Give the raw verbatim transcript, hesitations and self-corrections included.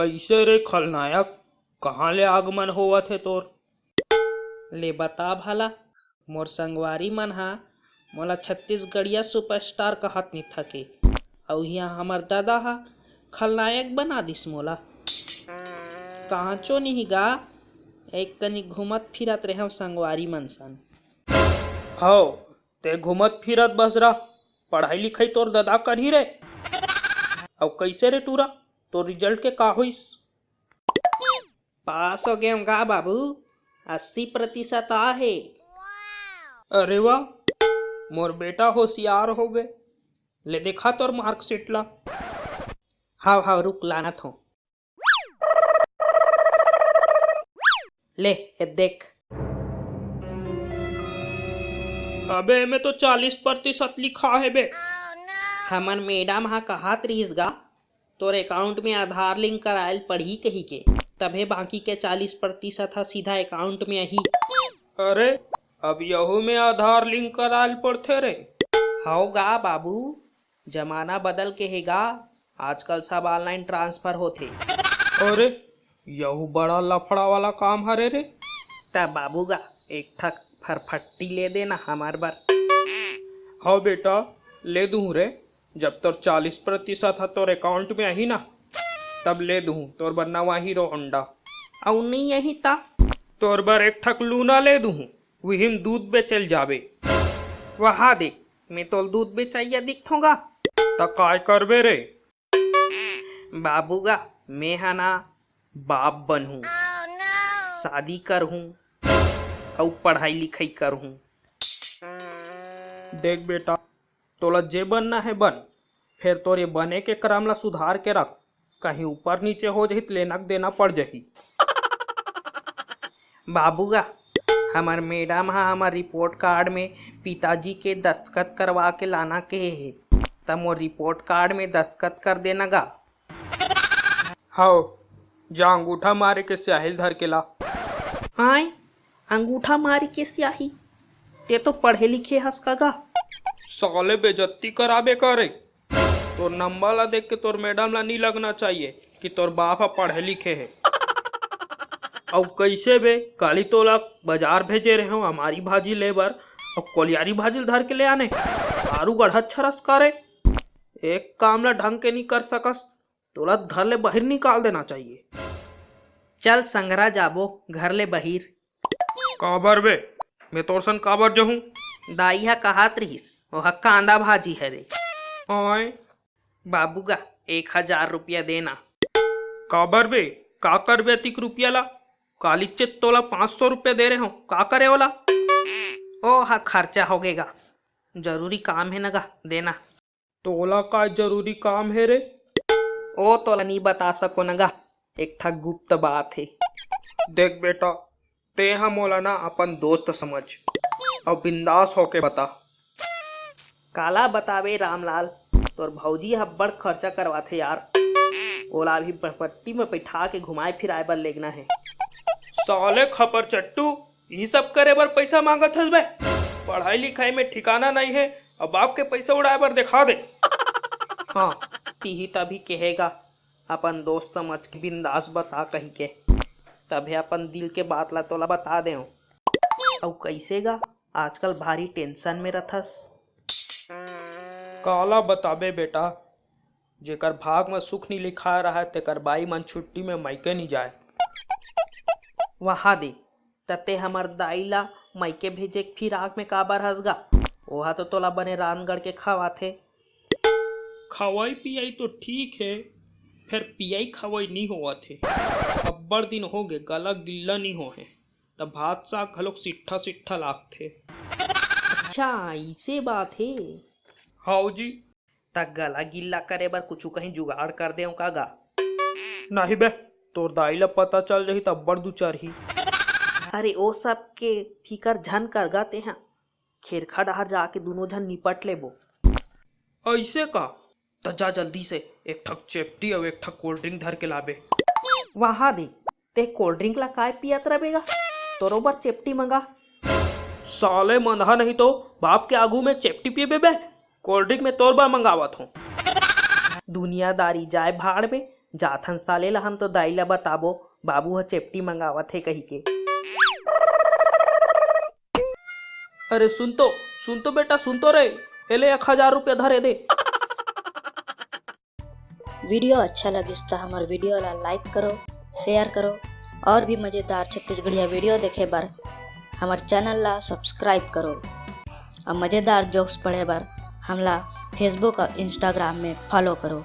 कइसे रे खलनायक, कहाँ ले आगमन होवत हे तोर? ले बता भला, मोर संगवारी मन हा मोला छत्तीसगढ़िया सुपरस्टार कहत निथके, अउ इहाँ हमर ददा हा खलनायक बना दिस मोला। कांचो नहीं गा, एक कनी घूमत फिरत रहव संगवारी मन सन। हव, ते घूमत फिरत बस रह, पढ़ाई लिखाई तोर ददा करही रे। अउ कइसे रे टूरा, तोर रिजल्ट के का होइस? पास हो गेंव गा बाबू, अस्सी प्रतिशत आ हे। अरे वाह, मोर बेटा होशियार हो गे। ले देखा तोर मार्कशीट ला। हाव हाव, रुक लानत हों। ले, ए देख। अबे एमे तो चालीस प्रतिशत लिखा हे बे। हमर मैडम हा कहात रिहिस गा, तोर अकाउंट में आधार लिंक करायल पड़ही कहिके, तभे बाकी के चालीस प्रतिशत हा सीधा अकाउंट में आही। अरे, अब यहू में आधार लिंक करायल पड़थे रे? हव गा बाबू, जमाना बदल के हे गा, आजकल सब ऑनलाइन ट्रांसफर होथे। अरे, यहू बड़ा लफड़ा वाला काम हरे रे। त बाबू गा, एक ठक फरफट्टी ले देना हमर बर। हव बेटा, ले दूँ रे। जब तोर चालीस प्रतिशत ह तोर अकाउंट में आही ना, तब ले दूँ तोर बर नवा हीरो होंडा। अउ नइ आही त? तोर बर एक ठक लूना ले दूँ, उही म दूध बेचल जाबे। वहा दे, मैं तोल दूध बेचइया दिखथों गा। त काय करबे रे? बाबू गा, मैं हा ना बाप बनहूँ, शादी करहूँ, अउ पढ़ाई लिखाई करहूँ। देख बेटा, तोला जे बनना हे बन, फेर तोर ये बने के क्रम ला सुधार के रख, कहीं ऊपर नीचे हो जही त लेना के देना पड़ जही। बाबू गा, हमर मैडम हा हमर रिपोर्ट कार्ड में पिताजी के दस्तखत करवा के लाना कहे हे, त मोर रिपोर्ट कार्ड में दस्तखत कर देना गा। हव, जा अंगूठा मारे के स्याही ल धर के ला। आय, अंगूठा मारे के स्याही? ते तो पढ़े लिखे हस का गा? साले बेजत्ती कराबे का रे। तोर नंबर ला देख के तोर मैडम ला नी लगना चाहिए कि तोर बाप ह पढ़े लिखे हे। अउ कइसे बे, काली तोला बाजार भेजे रहेंव अमारी भाजी ले बर, अउ कोलियारी भाजी ल धर के ले आने? आरू गढ़त छरस का रे? एक काम ला ढंग के नी कर सकस, तोला घर ले बहिर निकाल देना चाहिए। चल संगरा जाबो घर ले बहिर। काबर बे? मैं तोर सन काबर जहूँ? दाई हा कहात रिहिस, ओहा कांदा भाजी हरे। आय। बाबू गा, एक हजार रुपया देना। काबर बे? का करबे अतिक रुपया ला? कालीचे तोला पाँच सौ रुपया दे रहेंव, का करे ओला? ओ हा खर्चा हो गेगा, जरूरी काम हे न गा, देना। तोला का जरूरी काम हे रे? ओ तोला नी बता सको न गा, एक ठा गुप्त बात हे। देख बेटा, तेंहा मोला ना अपन दोस्त समझ, अउ बिंदास होके बता। काला बताबे रामलाल, तोर भौजी ह अब्बड़ खर्चा करवाथे यार। ओला अभी पटपट्टी में बैठा के घुमाए फिराए बर लेगना हे। साले खपरचट्टू, ई सब करे बर पइसा मांगत हस बे? पढ़ाई लिखाई में ठिकाना नइ हे, अब बाप के पइसा उड़ाए बर देखा दे। हाँ, तिही तभी कहेगा, अपन दोस्त समझ के बिंदास बता कहिके, तभे अपन दिल के बात ला तोला बता देंव। अउ कइसे गा, आजकल भारी टेंशन में रथस? काला बताबे बेटा, जेकर भाग म सुख नी लिखाय रहय, तेकर बाई मन छुट्टी में मइके नी जाय। वहा दे, त ते हमर दाई ला मइके भेजे के फिराक में काबर हस गा? ओहा तो तोला बने रांध गढ़ के खवाथे। खवई पियई तो ठीक हे, फेर पियई खवई नी होवत हे। अब्बड़ दिन होगे गला गिल्ला नी होहे, त भात साग घलोक सिट्ठा सिट्ठा लागथे। अच्छा, इसे बात हे। हाव जी। त गला गिल्ला करे बर कुछु कहीं जुगाड़ कर देंव का गा? नहीं बे, तोर दाई ला पता चल जही त अब्बड़ दुचरही। अरे ओ सब के फिकर झन कर गा तेहा, खेरखा डहर जाके दूनों झन निपट लेबो। अइसे का? त जा जल्दी से एक ठक चेपटी अउ एक ठक कोल्ड ड्रिंक धर के लाबे। वहा दे, ते कोल्ड ड्रिंक ला काय पियत रबे गा? तोरो बर चेपटी मंगा। साले मंदहा नहीं तो बाप के आगू में चेपटी पीबे बे? कोल्ड ड्रिंक में तोर बर मंगावत हों। दुनियादारी जाए भाड़ में, जाथन साले ला हम तो दाई ला बताबो, बाबू ह चेपटी मंगावत हे कहिके। अरे सुन तो, सुन तो बेटा, सुन तो रे, एले एक हजार रुपया धरे दे। वीडियो अच्छा लगिस त हमर वीडियो ला लाइक करो, शेयर करो और भी मजेदार छत्तीसगढ़िया वीडियो देखे बर हमर चैनल ला सब्सक्राइब करो और मजेदार जोक्स पढ़े बर हमला फेसबुक और इंस्टाग्राम में फॉलो करो।